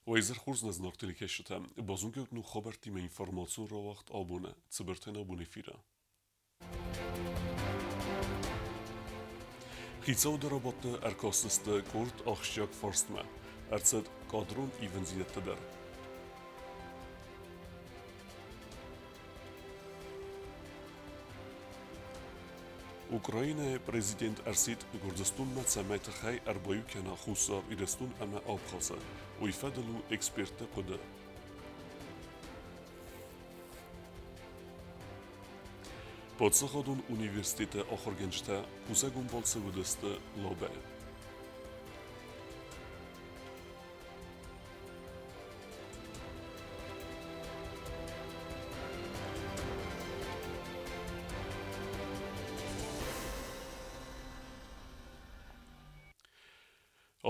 Уӕ изӕр хорз нӕ зынаргъ телекӕсджытӕ! Базонгӕ ног хабӕрттимӕ информацион рауагъд абоны Цыбыртӕн абон эфиры. Хицауады рабадты ӕркастысты къорд ахсджиаг фарстмӕ. Ӕрцыд кадрон ивындзинӕдтӕ дӕр. Украинӕйы президент ӕрсидт Гуырдзыстонмӕ, цӕмӕй тыхӕй ӕрбаиу кӕна Хуссар Ирыстон ӕмӕ Абхазы. Уый фӕдыл у экспертты хъуыды. Паддзахадон университеты ахуыргӕнджытӕ кусӕгон балцы уыдысты Лобӕйы.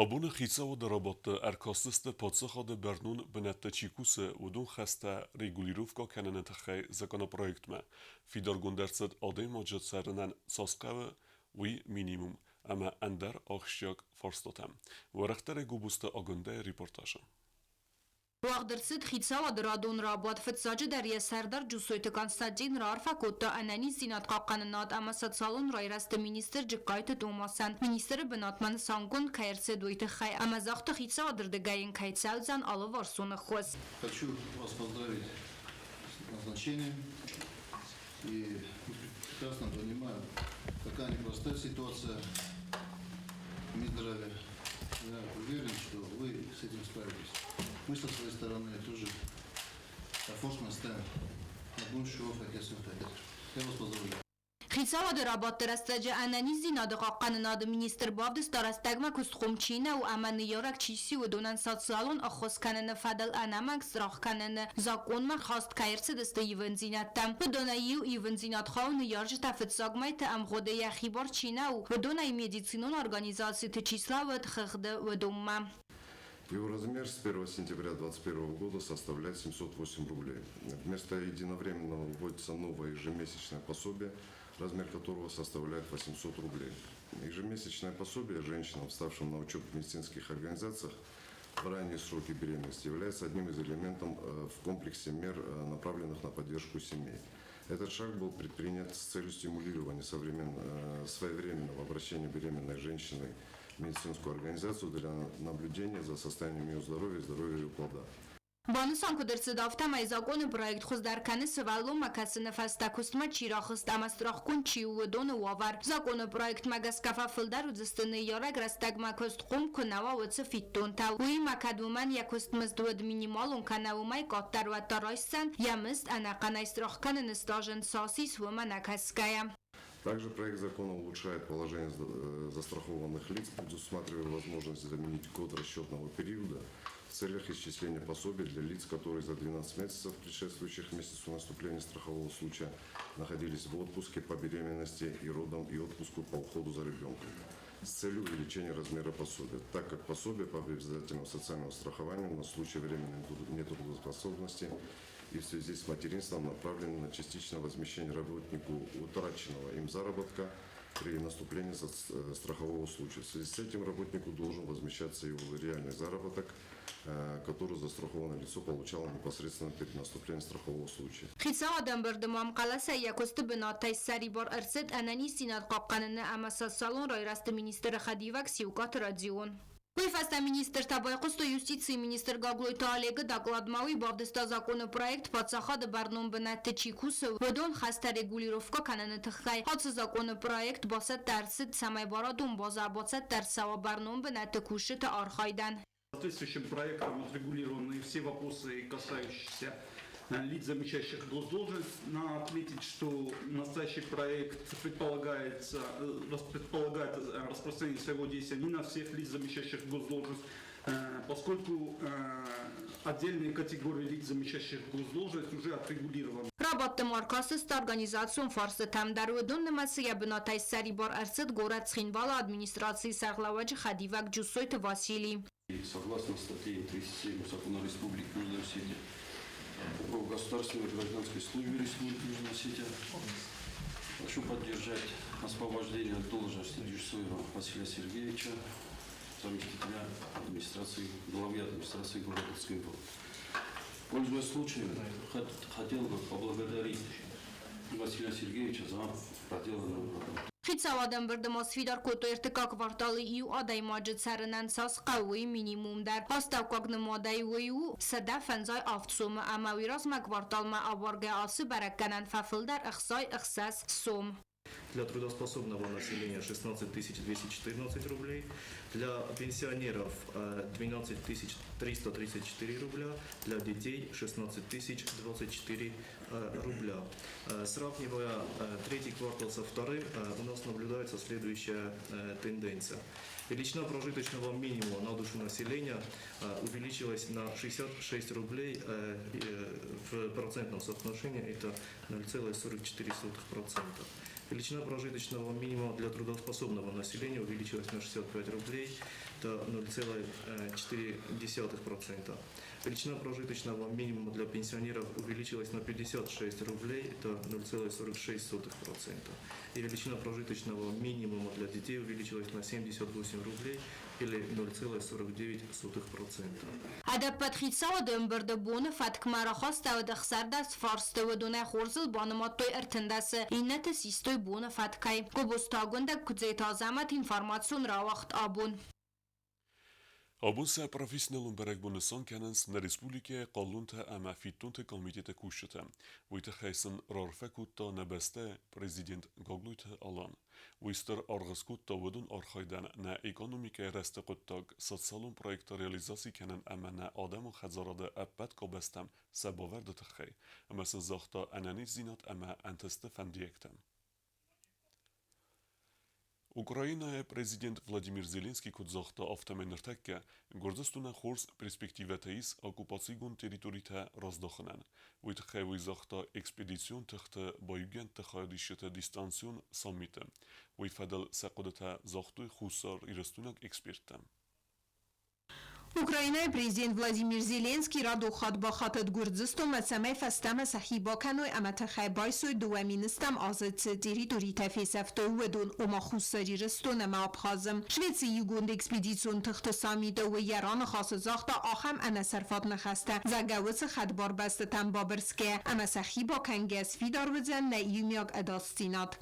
Абоны хицауады рабадты ӕркастысты паддзахады бӕрнон бынӕтты чи кусы, уыдон хӕстӕ регулировкӕ кӕныны тыххӕй законопроектмӕ. Фидаргонд ӕрцыд адӕймаджы цӕрынӕн цас хъӕуы, уый минимум ӕмӕ ӕндӕр ахсджиаг фарстатӕм. Уӕрӕхдӕрӕй Гобозты Агуындӕйы репортажы. Уагъд ӕрцыд хицауады радон рабадт. Фыццаджыдӕр йӕ сӕрдар Джусойты Константин раарфӕ кодта ӕнӕниздзинад хъахъхъӕнынад ӕмӕ социалон райрӕзты министр Джыккайты Томасӕн, министры бынатмӕ нысангонд кӕй ӕрцыд, уый тыххӕй ӕмӕ загъта хицауады рдыгӕй йын кӕй цӕудзӕн алыварсон ӕххуыс. Хочу вас поздравить с назначением и прекрасно понимаю, какая непростая ситуация в Минздраве. Я уверен, что вы с этим справитесь. Мы со своей стороны тоже Я вас поздравляю. Хицауады рабадты рӕстӕджы ӕнӕниздзинады хъахъхъӕнынады министр бавдыста рӕстӕгмӕ куыстхъом чи нӕу ӕмӕ ныййарӕг чи сси, уыдонӕн социалон ӕххуыс кӕныны фӕдыл ӕнӕмӕнг срах кӕныны закъонмӕ хаст кӕй ӕрцыдысты ивындзинӕдтӕ. Уыдонӕй иу ивындзинад хауы ныййарджытӕ фыццаг мӕйты ӕмгъуыды йӕхи бар чи нӕу, уыдонӕй медицинон организациты чи слӕууыд хыгъды, уыдонмӕ. Его размер с 1 сентября 2021 года составляет 708 рублей. Вместо единовременного вводится новое ежемесячное пособие, размер которого составляет 800 рублей. Ежемесячное пособие женщинам, вставшим на учет в медицинских организациях в ранние сроки беременности, является одним из элементов в комплексе мер, направленных на поддержку семей. Этот шаг был предпринят с целью стимулирования своевременного обращения беременной женщины в медицинскую организацию для наблюдения за состоянием ее здоровья и здоровья ее плода. Банысан куыд ӕрцыд, афтӕмӕй закъоны проект хуыздӕр кӕны сывӕллонмӕ кӕсыны фӕстӕ куыстмӕ чи рахызт ӕмӕ страхгонд чи у, уыдоны уавӕр. Закъоны проектмӕ гӕсгӕ фӕфылдӕр уыдзысты ныййарӕг рӕстӕгмӕ куыстхъом куы нӕ уа, уыцы фиддонтӕ. Уыимӕ кӕд уымӕн йӕ куыстмызд уыд минималон кӕнӕ уымӕй къаддӕр, уӕддӕр райсдзӕн йӕ мызд ӕнӕхъӕнӕй страх кӕныны стажӕн цас ис, уымӕ нӕ кӕсгӕйӕ. Также проект закона улучшает положение застрахованных лиц, предусматривая возможность заменить год расчетного периода в целях исчисления пособий для лиц, которые за 12 месяцев, предшествующих месяцу наступления страхового случая, находились в отпуске по беременности и родам и отпуску по уходу за ребенком с целью увеличения размера пособия, так как пособие по обязательному социальному страхованию на случай временной нетрудоспособности и в связи с материнством направлены на частичное возмещение работнику утраченного им заработка при наступлении страхового случая. В связи с этим работнику должен возмещаться его реальный заработок, который застрахованное лицо получало непосредственно перед наступлением страхового случая. Хицауады ӕмбырды ма ӕмхъӕлӕсӕй йӕ куысты бынатӕй ссӕрибар ӕрцыд ӕнӕниздзинад хъахъхъӕныны ӕмӕ социалон райрӕзты министры хӕдивӕг Сиукъаты Родион. Уый фӕстӕ министртӕ байхъуыстой юстицийы министр Гаглойты Олегы докладмӕ. Уый бавдыста закъоны проект паддзахады бӕрнон бынӕтты чи кусы, уыдон хӕстӕ регулировкӕ кӕныны тыххӕй. Ацы закъоны проект бацӕттӕ ӕрцыд, цӕмӕй барадон базӕ бацӕттӕ ӕрцӕуа бӕрнон бынӕтты кусджыты архайдӕн. Соответствующим проектом отрегулированы все вопросы, касающиеся лиц, замещающих госдолжность. Надо отметить, что настоящий проект предполагает распространение своего действия не на всех лиц, замещающих госдолжность, поскольку отдельные категории лиц, замещающих госдолжность, уже отрегулированы. Рабадты ма ӕркастысты организацион фарстытӕм дӕр. Уыдон нымӕцы йӕ бынатӕй ссӕрибар ӕрцыд горӕт Цхинвалы администрацийы сӕргълӕууӕджы хӕдивӕг Джуссойты Василий. Согласно статье 37 Закона Республики Южная Осетия о государственной гражданской службе Республики Южная Осетия, хочу поддержать освобождение от должности Джусоева Василия Сергеевича. заместителя администрации, главы администрации города Цхинвал. Пользуясь случаем, хотел бы поблагодарить Василия Сергеевича за проделанную работу. Хицауады ӕмбырды ма сфидар кодтой ӕртыккаг кварталы иу адӕймаджы цӕрынӕн цас хъӕуы, уый минимум дӕр. Астӕуккаг нымадӕй уый у 157 сомы ӕмӕ уый размӕ кварталмӕ абаргӕ ацы бӕрӕггӕнӕн фӕфылдӕр 66 сом. Для трудоспособного населения 16 214 рублей, для пенсионеров 12 334 рубля, для детей 16 024 рубля. Сравнивая третий квартал со вторым, у нас наблюдается следующая тенденция. Величина прожиточного минимума на душу населения увеличилась на 66 рублей, в процентном соотношении это 0,44%. Величина прожиточного минимума для трудоспособного населения увеличилась на 65 рублей, это 0,4%. Величина прожиточного минимума для пенсионеров увеличилась на 56 рублей, это 0,46%. И величина прожиточного минимума для детей увеличилась на 78 рублей или 0,49%. Ӕдӕппӕт хицауады ӕмбырды боны фӕткмӕ рахастӕуыд 16 фарсты, уыдонӕй хорзыл банымадтой 13-ы, иннӕты систой боны фӕткӕй. Гобозты Агуындӕг, Куыдзеты Азӕмӕт, информацион рауагъд Абон. Абон сӕ профессионалон бӕрӕгбон нысан кӕнынц нӕ республикӕйы хъалонтӕ ӕмӕ фиддонты комитеты кусджытӕ. Уый тыххӕй сын раарфӕ кодта нӕ бӕстӕйы президент Гаглойты Алан. Уый стыр аргъ скодта уыдон архайдӕн нӕ экономикӕйы рӕзты хъуыддаг, социалон проекттӕ реализаци кӕнын ӕмӕ нӕ адӕмон хӕдзарады ӕппӕт къабӕзтӕм сӕ бавӕрды тыххӕй, ӕмӕ сын загъта ӕнӕниздзинад ӕмӕ ӕнтысты фӕндиӕгтӕ. Украинӕйы президент Владимир Зеленский куыд загъта, афтӕмӕй ныртӕккӕ Гуырдзыстонӕн хорз перспективӕтӕ ис оккупацигонд территоритӕ раздахынӕн. Уый тыххӕй уый загъта экспедицион тыхты баиугӕндты хайадисджыты дистанцион саммиты. Уый фӕдыл сӕ хъуыдытӕ загътой хуссарирыстойнаг эксперттӕ. Украинӕйы президент Владимир Зеленский радон хатт бахатыд Гуырдзыстонмӕ, цӕмӕй фӕстӕмӕ сӕхи бакӕной ӕмӕ тыхӕй байсой 2000-ӕм азы цы территоритӕ фесӕфтой, уыдон, ома Хуссар Ирыстон ӕмӕ Абхазы. Швецийы иугонд экспедицион тыхты саммиты уый йӕ раныхасы загъта ахӕм ӕнӕсӕрфат ныхӕстӕ, зӕгъгӕ, уыцы хӕдбар бӕстӕтӕм бабырсгӕйӕ ӕмӕ сӕхи бакӕнгӕйӕ сфидар уыдзӕн нӕ иумиаг ӕдасдзинад.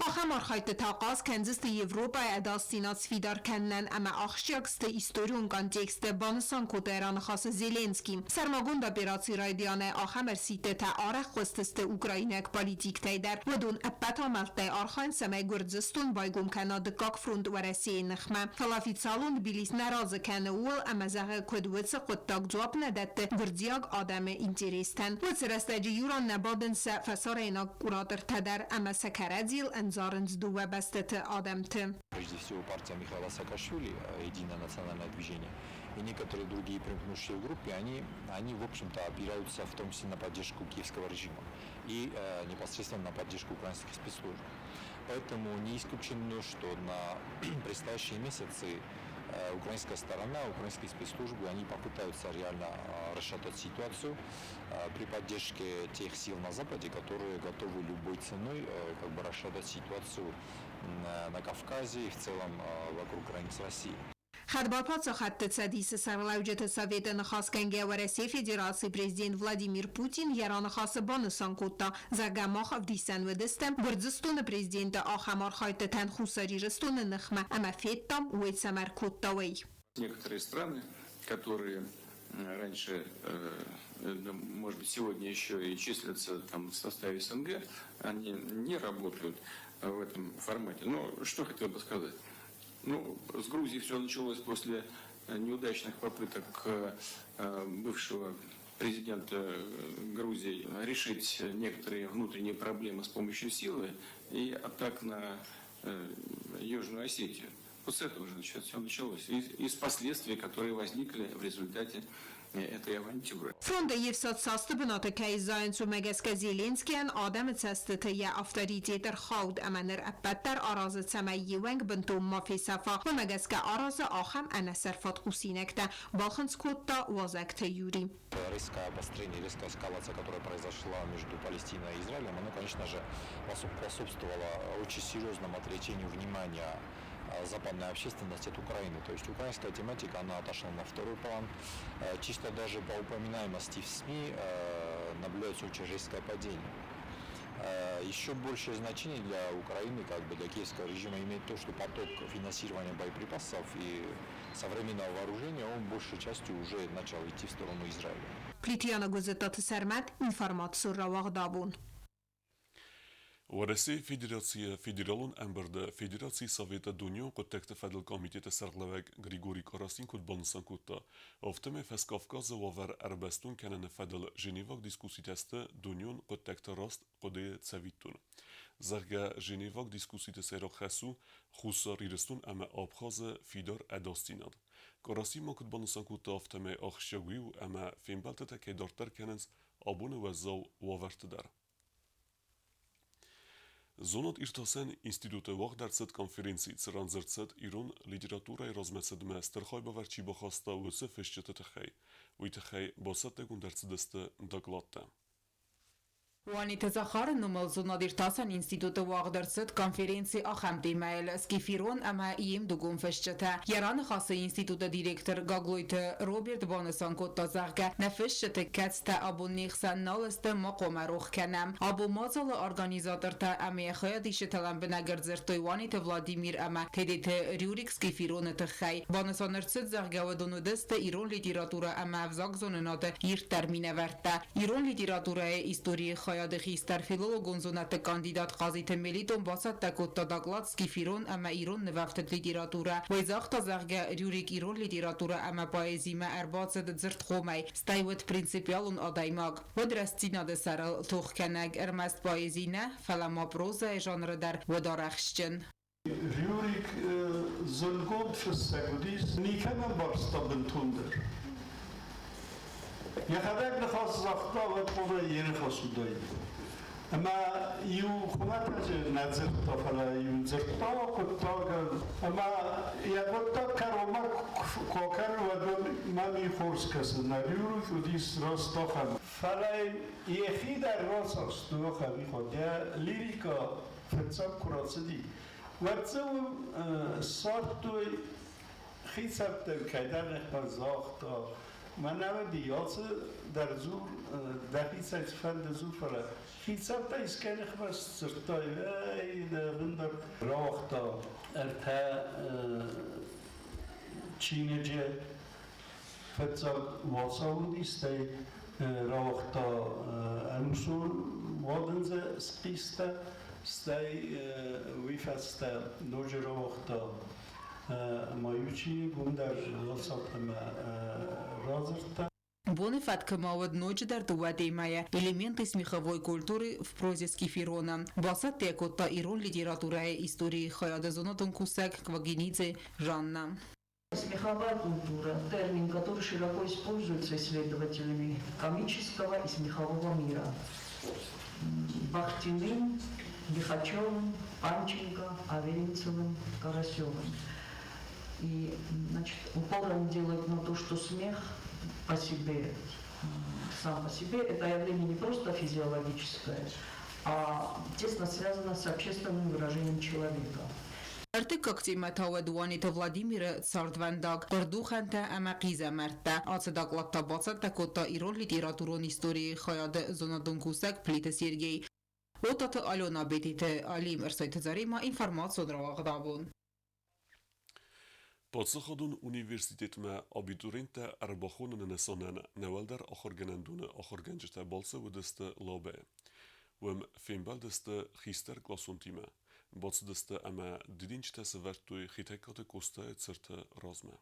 Ахӕм архайдтытӕ ахъаз кӕндзысты Европӕйы ӕдасдзинад сфидар кӕнынӕн ӕмӕ ахсджиаг сты историон контексты, банысан кодта йӕ раныхасы Зеленский. Сӕрмагонд операцийы райдианӕй ахӕм ӕрсидтытӕ арӕх хъуыстысты украинаг политиктӕй дӕр. Уыдон ӕппӕт амӕлттӕй архайынц, цӕмӕй Гуырдзыстон байгом кӕна дыккаг фронт Уӕрӕсейы ныхмӕ. Фӕлӕ официалон Тбилис нӕ разы кӕны ууыл ӕмӕ зӕгъы, куыд уыцы хъуыддаг дзуапп нӕ дӕтты гуырдзиаг адӕмы интерестӕн. Уыцы рӕстӕджы иу ран нӕ бадынц сӕ фӕсарӕйнаг куратортӕ дӕр ӕмӕ сӕ кӕрӕдзийыл ӕндзарынц дыууӕ бӕстӕты адӕмты. Прежде всего партия Михаила Саакашвили, Единое национальное движение, и некоторые другие примкнувшие группы, они в общем-то, опираются в том числе на поддержку киевского режима и непосредственно на поддержку украинских спецслужб. Поэтому не исключено, что на предстоящие месяцы украинская сторона, украинские спецслужбы, они попытаются реально расшатать ситуацию при поддержке тех сил на Западе, которые готовы любой ценой как бы расшатать ситуацию на Кавказе и в целом вокруг границ России. Хӕдбар паддзахадты Цӕдисы Сӕргълӕуджыты Советы ныхасгӕнгӕ Уӕрӕсейы Федерацийы президент Владимир Путин йӕ раныхасы банысан кодта, зӕгъгӕ, мах ӕвдисӕн уыдыстӕм Гуырдзыстоны президенты ахӕм архайдтытӕн Хуссар Ирыстоны ныхмӕ ӕмӕ федтам, уый цӕмӕ ӕркодта, уый. Некоторые страны, которые раньше, может быть, сегодня еще и числятся там в составе СНГ, они не работают в этом формате. Но что хотел бы сказать. Ну, с Грузией все началось после неудачных попыток бывшего президента Грузии решить некоторые внутренние проблемы с помощью силы и атак на Южную Осетию. Вот с этого же все началось. И с последствий, которые возникли в результате этой авантюры. Фронты йе фсад састы бынаты кӕй зайынц, уымӕ гӕсгӕ Зеленскийӕн адӕмы цӕстыты йӕ авторитет ӕрхауд ӕмӕ ныр ӕппӕт дӕр аразы, цӕмӕй йе уӕнг бынтон ма фесӕфа. Уымӕ гӕсгӕ аразы ахӕм ӕнӕсӕрфат хъусинӕгтӕ, балхынцъ кодта Уазӕгты Юри. Резкое обострение, резкая эскалация, которая произошла между Палестиной и Израилем, она, конечно же, способствовала очень серьезному отвлечению внимания западная общественность от Украины. То есть украинская тематика, она отошла на второй план. Чисто даже по упоминаемости в СМИ наблюдается очень резкое падение. Еще большее значение для Украины, как бы для киевского режима, имеет то, что поток финансирования боеприпасов и современного вооружения, он большей частью уже начал идти в сторону Израиля. Плиты Гуыззыттаты Сӕрмӕт, информацион рауагъдабон. Уӕрӕсейы Федерацийы Федералон ӕмбырды Федерацийы Советы дунеон хъуыддӕгты фӕдыл комитеты сӕргълӕууӕг Григорий Карасин куыд банысан кодта, афтӕмӕй Фӕскавказы уавӕр ӕрбӕстон кӕныны фӕдыл Женеваг дискусситӕ сты дунеон хъуыддӕгты раст хъуыдыйы цӕвиттон. Зӕгъгӕ, Женеваг дискусситы сӕйраг хӕс у Хуссар Ирыстон ӕмӕ Абхазы фидар ӕдасдзинад. Карасин ма куыд банысан кодта, афтӕмӕй ахсджиаг уый у, ӕмӕ фембӕлдтытӕ кӕй дарддӕр кӕнынц абоны уӕззау уавӕрты дӕр. Зонад-иртасӕн институты уагъд ӕрцыд конференци, цыран дзырд цыд ирон литературӕйы размӕцыдмӕ стыр хайбавӕрд чи бахаста, уыцы фысджыты тыххӕй. Уый тыххӕй бацӕттӕгонд ӕрцыдысты докладтӕ. Уаниты Захары номыл зонад-иртасӕн институты уагъд ӕрцыд конференци ахӕм темӕйыл «Скифирон ӕмӕ йе мдугон фысджытӕ». Йӕ раныхасы институты директор Гаглойты Роберт банысан кодта, зӕгъгӕ, нӕ фысджыты, кӕцытӕ абон не хсӕн нал сты, ма хъуамӕ рох кӕнӕм. Абон мадзалы организатортӕ ӕмӕ йӕ хайадисджытӕ лӕмбынӕг ӕрдзырдтой Уаниты Владимир ӕмӕ Тедеты Рюрик Скифироны тыххӕй. Банысан ӕрцыд, зӕгъгӕ, уыдон уыдысты ирон литературӕ ӕмӕ ӕвзагзонынады ирддӕр минӕвӕрттӕ. Ирон литературӕйы историйы хайады хистӕр филологон зонӕдты кандидат Хъазиты Мелитон бацӕттӕ кодта доклад Скифирон ӕмӕ ирон нывӕфтыд литературӕ. Уый загъта, зӕгъгӕ, Рюрик ирон литературӕ ӕмӕ поэзимӕ ӕрбацыд дзырдхъомӕй, стӕй уыд принципиалон адӕймаг. Уыд рӕстдзинады сӕрыл тохгӕнӕг, ӕрмӕст поэзи нӕ, фӕлӕ ма прозӕйы жанры дӕр уыд арӕхстджын. Рюрик зындгонд фыссӕг уыдис, никӕмӕн барста бынтондӕр. Йӕхӕдӕг ныхас загъта, уӕд хъуамӕ йе ныхас уыдаид. Ӕмӕ иу хуымӕтӕджы нӕ дзырдта, фӕлӕ иу дзырдта хъуыддагӕн. Ӕмӕ йӕ хъуыддаг кӕронмӕ куы акӕны, уӕд мӕм и хорз кӕсы. Нӕ Рюрик уыдис раст ахӕм. Фӕлӕ йын йӕхи дӕр рацахст ахӕм йӕ лирикӕ фыццаг куы рацыди, уӕд дзы уым ссардтой хицӕуттӕн кӕйдӕр ныхмӕ загъта, мӕнӕ уыди ацы дӕр дзур, дӕхицӕй цыфӕнды дзур, фӕлӕ хицӕуттӕ искӕй ныхмӕ сдзырдтай, ӕй, дӕ бындӕр рауагъта ӕртӕ чиныджы. Фыццаг уацау уыди, стӕй рауагъта ӕнусон уадындзы схъистӕ, стӕй уый фӕстӕ ноджы рауагъта ма иу чиныг, уым дӕр уацау ӕмӕ радзырдтӕ. Боны фӕткы ма уыд ноджыдӕр дыууӕ темӕйы «Элементы смеховой культуры в прозе Скифирона». Бацӕттӕ кодта ирон литературӕйы историйы хайады зонадон кусӕг Квагинидзе Жанна. Смеховая культура – термин, который широко используется исследователями комического и смехового мира. Бахтиным, Лихачевым, Панченко, Аверинцевым, Карасевым. И, значит, упор они делают на то, что смех по себе, сам по себе, это явление не просто физиологическое, а тесно связано с общественным выражением человека. Ӕртыккаг темӕ та уӕд Уаниты Владимиры цардвӕндаг, хъуырдухӕнтӕ ӕмӕ хъизӕмӕрттӕ. Ацы доклад та бацӕттӕ кодта ирон литературон историйы хайады зонадон кусӕг Плиты Сергей. Отаты Алена Бетиты Алим Ӕрсойты Заремӕ информацион рауагъдабон. Паддзахадон университетмӕ абитуриенттӕ ӕрбахоныны нысанӕн нӕ уӕлдӕр ахуыргӕнӕндоны ахуыргӕнджытӕ балцы уыдысты Лабӕйы. Уым фембӕлдысты хистӕркъласонтимӕ, бацыдысты ӕмӕ дидинджытӕ сӕвӕрдтой Хетӕгкаты Къостайы цырты размӕ.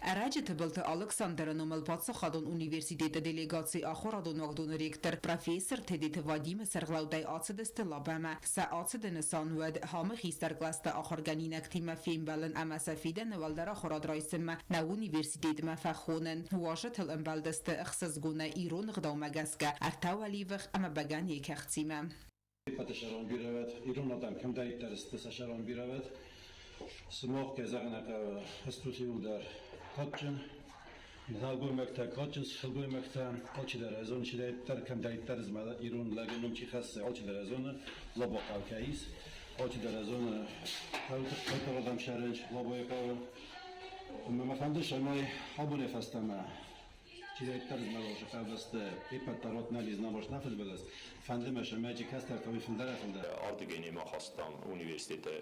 Ӕрӕджы Тыбылты Алыксандры номыл паддзахадон университеты делегаци ахуырадон уагдоны ректор, профессор Тедеты Вадимы сӕргълӕудӕй ацыдысты Лабӕмӕ. Сӕ ацыды нысан уӕд ХАМ-ы хистӕр кълӕсты ахуыргӕнинӕгтимӕ фембӕлын ӕмӕ сӕ фидӕны уӕлдӕр ахуырад райсынмӕ нӕ университетмӕ фӕхонын. Уазджытыл ӕмбӕлдысты ӕхсызгонӕй ирон ӕгъдаумӕ гӕсгӕ ӕртӕ уӕливых ӕмӕ бӕгӕныйы кӕхцимӕ. Ӕппӕты сӕрон бирӕ ирон адӕм кӕмдӕриддӕр сты, сӕ сӕрон бирӕ уӕд. Сымах, кӕй зӕгъын ӕй хъӕуы, стут иууылдӕр кадджын, нӕлгоймӕгтӕ кадджын сылгоймӕгтӕ, алчидӕр ӕй зоны, чидӕриддӕр кӕмдӕриддӕр змӕлы ирон лӕджы ном чи хӕссы, алчидӕр ӕй зоны, Лабахъӕу кӕй ис. Алчидӕр ӕй зоны, хъайтар адӕм сӕрӕн Лобойы хъӕуы. Ӕмӕ мӕ фӕнды, цӕмӕй абонӕй фӕстӕмӕ чидӕриддӕр змӕлӕг хъӕубӕсты, ӕппӕт дӕр уӕд нал ис нӕ фыдбылыз. Фӕнды мӕ, цӕмӕй чи кӕстӕртӕ, уый фылдӕрӕй-фылдӕр. Ардыгӕй немӕ хастам университеты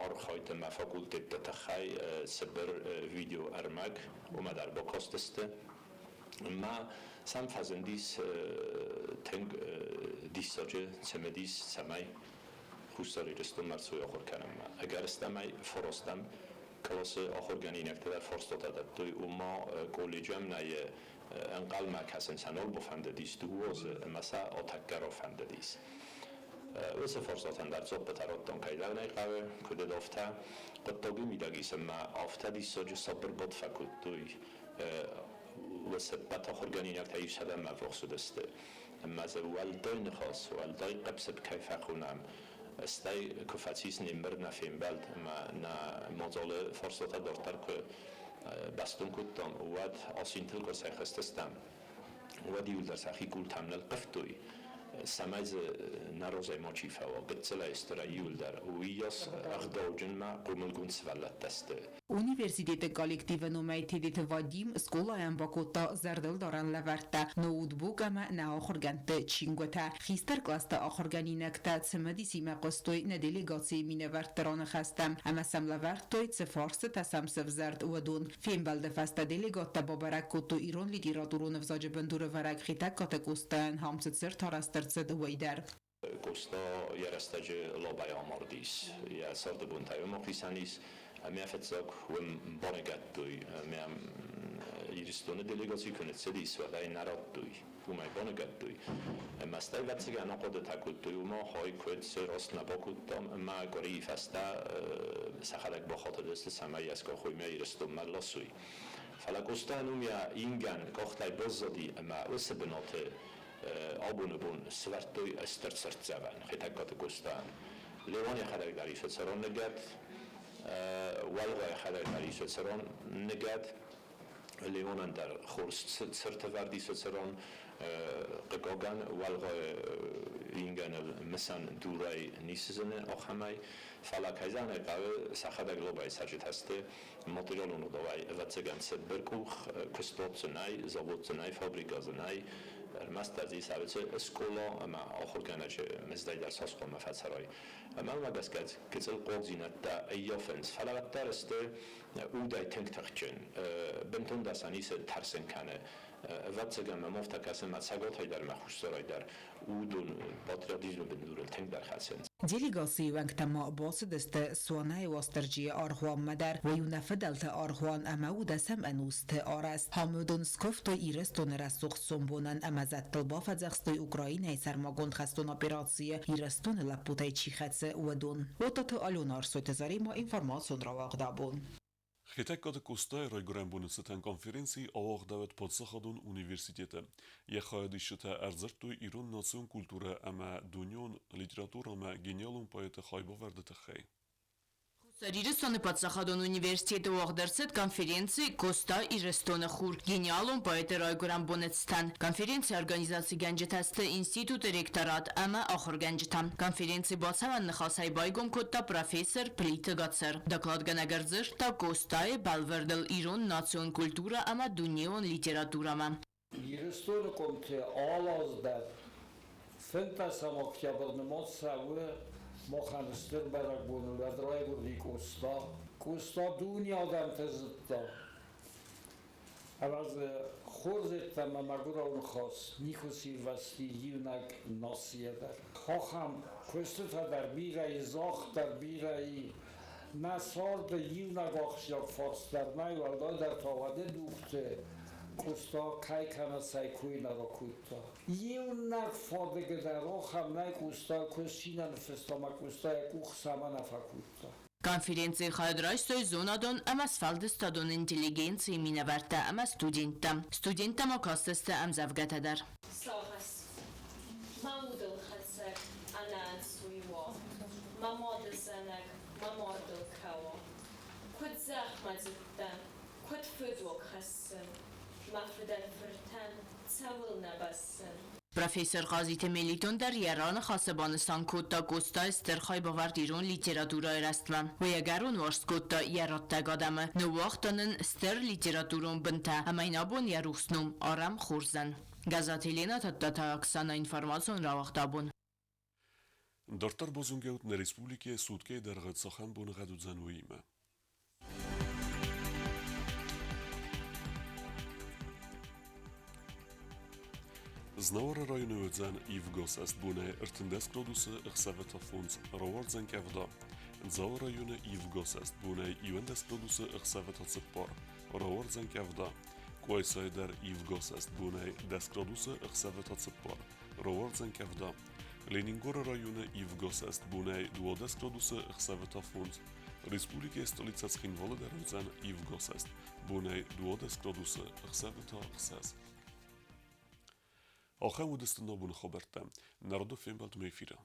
архайд ӕмӕ факультетты тыххӕй цыбыр видеоӕрмӕг, уымӕ дӕр бакастысты. Ӕмӕ сӕм фӕзындис тынг диссаджы цымыдис, цӕмӕй Хуссар Ирыстонмӕ ӕрцӕуой ахуыр кӕнынмӕ. Ӕгӕрыстӕмӕй фарастӕм къласы ахуыргӕнинӕгтӕ дӕр фарстатӕ дӕттой, ома колледжӕм нӕй ӕнхъӕлмӕ кӕсын сӕ нал бафӕндыдис дыууӕ азы ӕмӕ сӕ атӕккӕ рафӕндыдис. Уыцы фарстатӕн дӕр дзуаппытӕ радтон, кӕй дӕр нӕ хъӕуы, куыд уыд, афтӕ. Хъуыддаги мидӕг ис ӕмӕ афтӕ диссаджы сабыр бадт фӕкодтой. Уыцы ӕппӕт ахуыргӕнинӕгтӕ иу сӕдӕмӕ ӕввахс уыдысты. Ӕмӕ дзы уӕлдай ныхас, уӕлдай хъыпп-сыпп кӕй фӕхонӕм, стӕй куы фӕцис не мбырд, нӕ фембӕлд ӕмӕ нӕ мадзалы фарстатӕ дарддӕр куы бӕстон кодтам, уӕд асинтыл куы ӕрцӕйхызтыстӕм, уӕд иуылдӕр сӕхи къултӕм нылхъывтой, цӕмӕй дзы нӕ разӕй мачи фӕуа, гыццылӕй стырӕй иуылдӕр уыйас ӕгъдауджынмӕ хъомылгонд сывӕллӕттӕ сты. Университеты коллективы номӕй Тедеты Вадим скъолайӕн бакодта зӕрдылдарӕн лӕвӕрттӕ, ноутбук ӕмӕ нӕ ахуыргӕндты чингуытӕ. Хистӕр кълӕсты ахуыргӕнинӕгтӕ цымыдисимӕ хъуыстой нӕ делегацийы минӕвӕртты раныхӕстӕм ӕмӕ сӕм лӕвӕрдтой, цы фарстытӕ сӕм сӕвзӕрд, уыдон. Фембӕлды фӕстӕ делегаттӕ бабӕрӕг кодтой ирон литературон ӕвзаджы бындурӕвӕрӕг Хетӕгкаты Къостайӕн ам цы цырт арӕзт ӕрцыд, уый дӕр. Къоста йӕ рӕстӕджы Лобӕй амардис, йӕ царды бонтӕй уым ахицӕн ис, ӕмӕ фыццаг уым баныгӕдтой, ӕмӕ Ирыстоны делегаци куы ныццыдис, уӕд ӕй нӕ радтой, уым ӕй баныгӕдтой. Ӕмӕ стӕй ӕвӕццӕгӕн ахъуыдытӕ кодтой, уымӕ хай куыд цы раст нӕ бакодтам, ӕмӕ къуырийы фӕстӕ сӕхӕдӕг бахатыдысты, цӕмӕй йӕ скъахоймӕ Ирыстонмӕ ӕрласой. Фӕлӕ Къостайӕн уым йӕ ингӕн къӕхтӕй баззади ӕмӕ уыцы бынаты абоны бон сӕвӕрдтой стыр цыртдзӕвӕн Хетӕгкаты Къостайӕн. Леуан йӕхӕдӕг дӕр ис цӕрон ныгӕд, Уӕлгъа йӕхӕдӕг дӕр ис цӕрон ныгӕд, Леонӕн дӕр хорз цыртӕвӕрд ис цӕрон. Хъыгагӕн, Уӕлгъа ингӕныл мысӕн дурӕй ницы зыны ахӕмӕй, фӕлӕ кӕй зӕгъын ӕй хъӕуы, сӕхӕдӕг Лобӕйы цӕрджытӕ сты, материалон ӕгъдауӕй, ӕвӕццӕгӕн, цыбыркъух куыстуат дзы нӕй, завод дзы нӕй, фабрикӕ дзы нӕй, ӕрмӕстдӕр дзы ис ӕвӕццӕ скъола ӕмӕ ахуыргӕнӕджы мыздӕй дӕр цас хъуамӕ фӕцӕрай. Ӕмӕ уымӕ гӕсгӕ гыццыл хъуагдзинӕдтӕ ӕййафынц, фӕлӕ уӕддӕр сты удӕй тынг тыхджын, бынтондӕр сӕ ницы тӕрсын кӕны. Ӕвӕццӕгӕн мӕм афтӕ кӕсы, мӕ цӕгатӕй дӕр, мӕ хуссарӕй дӕр уыдон патриотизмы бындурыл тынгдӕр хӕцынц. Делегацийы уӕнгтӕ ма бацыдысты Суанайы Уастырджийы аргъуанмӕ дӕр, уый у нӕ фыдӕлты аргъуан ӕмӕ у дӕсӕм ӕнусты арӕзт. Ам уыдон скуывтой Ирыстоны рӕсугъд сомбонӕн ӕмӕ зӕдтыл бафӕдзӕхстой Украинӕйы сӕрмагонд хӕстон операцийы Ирыстоны лӕппутӕй чи хӕцы, уыдон. Отаты Алена Арсойты Заремӕ информацион рауагъд абон. Хетӕгкаты Къостайы райгуырӕн боны цытӕн конференци ауагъдӕуӕд паддзахадон университеты. Йӕ хайадисджытӕ ӕрдзырдтой ирон национ культурӕ ӕмӕ дунеон литературӕмӕ гениалон поэты хайбавӕрды тыххӕй. Хуссар Ирыстоны паддзахадон университеты уагъд ӕрцыд конференци «Коста Ирыстоны хур. Гениалон поэты райгуырӕн боны цытӕн». Конференцийы организацигӕнджытӕ сты институты ректорат ӕмӕ ахуыргӕнджытӕ. Конференци бацӕуӕн ныхасӕй байгом кодта профессор Плиты Гацыр. Докладгӕнӕг ӕрдзырдта Къостайы бӕлвырдыл ирон национ культурӕ ӕмӕ дунеон литературӕмӕ. Ирыстоны къуымты алы аз дӕр 15 октябрь нымад цӕуы махӕн стыр бӕрӕгбоныл, уӕд райгуырди Къоста. Къоста дуне адӕмты зыдта. Ӕмӕ дзы хорз йеддӕмӕ мӕгуырау ныхас никуы сирвӕзти иунӕг нацийӕ дӕр. Ахӕм куыстытӕ дӕр бирӕ и, загъд дӕр бирӕ и. Нӕ царды иунӕг ахсджиаг фарст дӕр нӕй, уӕлдайдӕр та уӕды дугты Къоста кӕй кӕнӕ цӕй кой нӕ ракодта. Иунӕг фадыгы дӕр ахӕм нӕй, Къоста куыст чи нӕ ныффыста ӕмӕ Къоста йӕ къух цӕмӕ нӕ фӕкодта. Конференцийы хайад райстой зонадон ӕмӕ сфӕлдыстадон интеллигенцийы минӕвӕрттӕ ӕмӕ студенттӕ. Студенттӕ ма кастысты ӕмдзӕвгӕтӕ дӕр. Сагъӕс. Мӕ удылхӕцӕг ӕнӕӕнцой уа, Мӕ мады зӕнӕг мӕ мардыл кӕуа. Куыд зӕхмӕ дзыдтӕн, куыд фыдуаг хӕссын, Мӕ фыдӕн фыртӕн цӕуылнӕ бӕззын? Профессор Хъазиты Мелитон дӕр йӕ раныхасы банысан кодта Къостайы стыр хайбавӕрд ирон литературӕйы рӕзтмӕ. Уый ӕгӕрон уарзт кодта йӕ раттӕг адӕмы, ныууагъта нын стыр литературон бынтӕ ӕмӕ йын абон йӕ рухс ном арӕм хорзӕн. Гӕззаты Еленӕ, Тадтаты Оксанӕ, информацион рауагъд абон. Дарддӕр базонгӕут нӕ республикӕйы суткӕйы дӕргъы цахӕм боныгъӕд уыдзӕн, уыимӕ. Знауыры районы уыдзӕн ивгӕ бонӕй 13 градусы, ӕхсӕвы та фондз, рауардзӕн къӕвда. Дзауы районы ивгӕ бонӕй 11 градусы, ӕхсӕвы та цыппар, рауардзӕн къӕвда. Къуайсайы дӕр ивгӕ бонӕй 10 градусы, ӕхсӕвы та цыппар, рауардзӕн къӕвда. Ленингоры районы ивгӕ бонӕй 12 градусы, ӕхсӕвы та фондз. Республикӕйы столицӕ Цхинвалы дӕр уыдзӕн ивгӕ бонӕй 12 градусы, ӕхсӕвы та ӕхсӕз. Ахӕм уыдысты нӕ боны хабӕрттӕ. Народы фембӕлдмӕ эфиры.